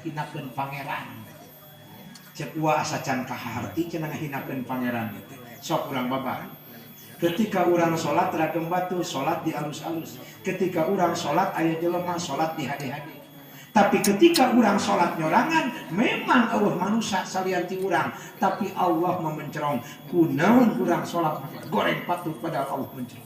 Ngahinakeun Pangeran. Cek wa asa can kaharti cenah ngahinakeun Pangeran gitu. Sok urang babar. Ketika urang sholat ragem batu, sholat di alus-alus. Ketika urang sholat aya jelema, sholat di hade-hade. Tapi ketika urang sholat nyorangan, memang Allah manusia salian ti urang, tapi Allah memencerong. Kunaon urang sholat goreng patut padahal Allah mencerong?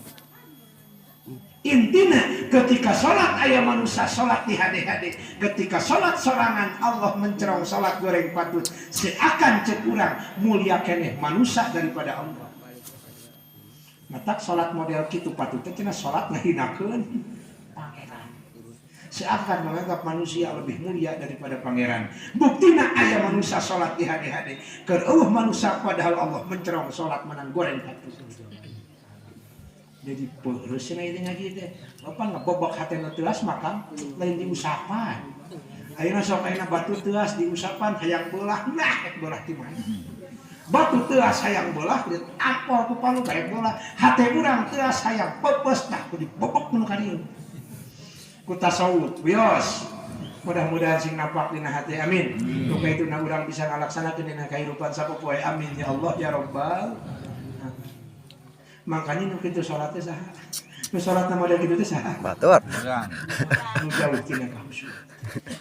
Intinya ketika sholat aya manusia, sholat di hade-hade. Ketika sholat sorangan, Allah mencerong, sholat goreng patut. Seakan cek urang mulia keneh manusia daripada Allah. Matak sholat model kitu patut teh cenah sholat ngahinakeun Pangeran. Seakan menganggap manusia lebih mulia daripada Pangeran. Buktina aya manusia sholat di hade-hade. Keur euweuh manusia padahal Allah mencerong, sholat menang goreng patut. Jadi peureuh cenah ieu ngaji teh. Bapak ngebobok hate nu teuas maka lain diusapan. Ayeuna sok ayeuna batu teuas diusapan hayang belah, nah rek belah di mana? Batu teuas hayang belah ditampol ku palu karek belah. Hate urang teuas hayang peupeus, nah kudu dibobok nu ka dieu. Ku tasawuf, wios. Mudah-mudahan sing napak dina hati, amin. Nu itu na urang bisa ngalaksanakeun dina kahirupan sapopoe, amin ya Allah ya Rabbal. Makanya nu kitu salatnya saha? Nu salatna model kitu teh saha? Batur. Nu jauh tina kahusyu.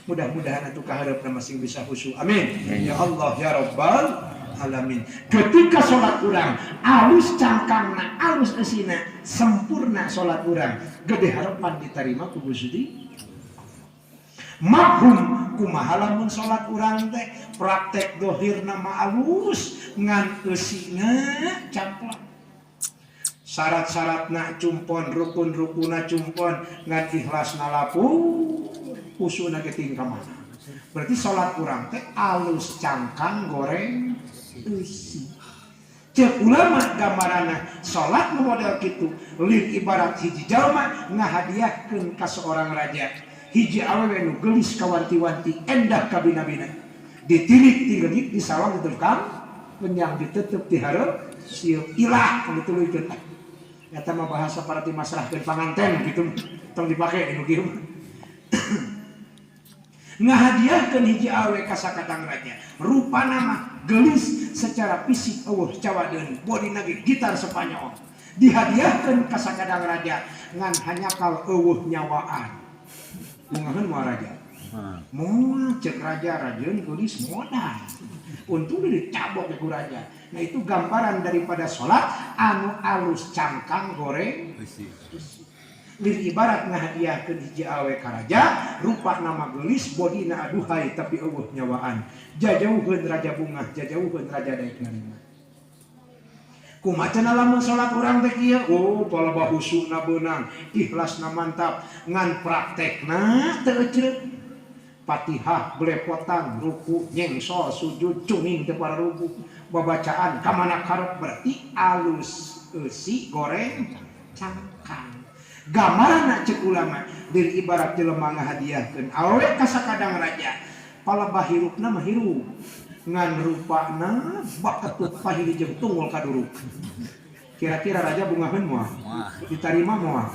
Mudah-mudahan atuh kahareupna masing bisa khusyuk. Amin. Ya Allah ya Rabbal alamin. Ketika salat urang alus cangkangna, alus eusina, sempurna salat urang, gede harapan diterima ku Gusti. Mafhum kumaha lamun salat urang teh praktek dohirna mah alus ngan eusina camplak, syarat-syaratna cumpon, rukun-rukuna cumpon, ngan ikhlasna lapur, khusuna ge tingkah mana? Berarti salat urang teh alus cangkang, goreng eusi. Cek ulama gambarana salat nu model kitu lin ibarat hiji jalma ngahadiahkeun ka seorang raja hiji awewe nu geulis kawanti-wanti, endah kabina-bina. Ditilik tigedik di sawang, di tukang kenyang ditutup di hareup sieup ilah dituluykeun. Eta mah bahasa para dimasrahkeun panganten gitu, tong dipake nu kieu. Ngahadiahkeun hiji awe ka sakadang raja, rupana mah geulis secara fisik, euweuh cawadeun, bodina ge gitar Spanyol. Dihadiahkeun ka sakadang raja ngan hanjakal euweuh nyawaan. Bungaheun moal raja? Moal. Cek raja, rajeun geulis modal, untung dicabok ku raja. Nah, itu gambaran daripada sholat anu alus cangkang, goreng. Lir ibarat ngahadiahkeun hiji awe ka raja, rupana mah geulis, bodina aduhai, tapi euweuh nyawaan. Jajauheun raja bungah, jajauheun raja daek narima. Kumaha cenah lamun salat urang teh kieu? Oh, palebah husuna beunang, ikhlasna mantap, ngan praktekna teu ecreuk. Fatihah belepotan, ruku nyengsol, sujud cunging teu pararuguh, babacaan ka mana karep, berarti alus eusi, goreng cangkang. Gambarna cek ulama dari ibarat jelema ngahadiahkeun awewe ka sakadang raja, palebah hirupna mah hirup, ngan rupana baketut pahili jeung tunggul kaduruk. Kira-kira raja bungaheun moal? Ditarima moal?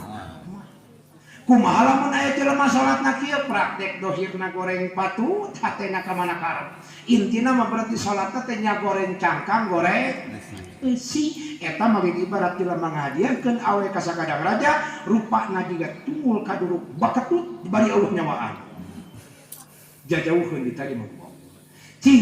Kumaha lamun aya jelema salatna kieu? Praktek dohirna goreng patut, hatena ka mana karep? Intina mah berarti salatna teh nya goreng cangkang, goreng eusi. Eta mah ibarat jelema ngahadiahkeun awe ka sakadang raja, rupana jiga tunggul kaduruk baketut bari euweuh nyawaan. Jajauheun ditarima ku Allah. Cing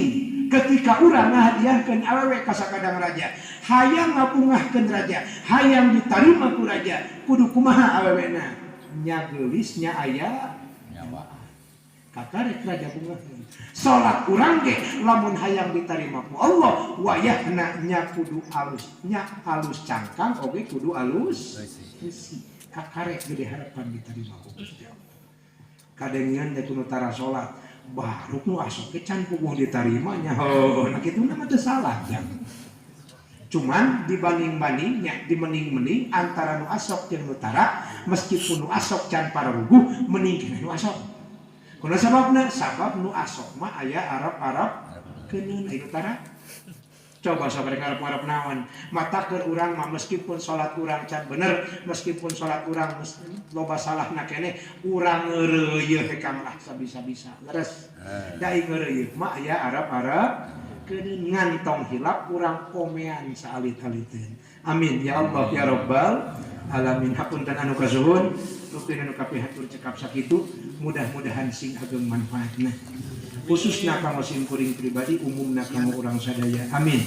ketika urang ngahadiahkeun awewe ka sakadang raja, hayang ngabungahkeun raja, hayang ditarima ku raja, kudu kumaha awewena? Nya geulis, nya aya nyawa, kakarek raja bungah. Salat urang ge lamun hayang ditarima ku Allah, wayahna nya kudu alus, nya alus cangkang oge kudu alus eusi, kakarek gede harapan diterima ku Gusti Allah. Kadengeun teh kudu tara salat baru nu asok ge can puguh diterima nya. Oh, nah kitu mah teu salah ya. Cuman dibanding-bandingnya, dimening-mening antara nu asok jeung nu tara, meskipun nu asok can pararuguh, mending keneh nu asok. Kuna sababna? Sabab nu asok mah aya Arab-Arab keuneun, aya nu tara. Coba sok rek ngarep-ngarep naon? Matakeun urang mah, meskipun salat urang can bener, meskipun salat urang loba salahna keneh, urang ngeureuyeuh hekang lah sabisa-bisa. Leres. Da ngeureuyeuh mah aya arep-arep keun, ngan tong hilap urang komean saalit-aliteun. Amin ya Allah ya Rabbal alamin. Hapunten anu kasuhun, rupina anu kapihatur cekap sakitu, mudah-mudahan sing ageng manfaatna. Khususna kanggo sim kuring pribadi, umumna kanggo urang sadaya. Amin.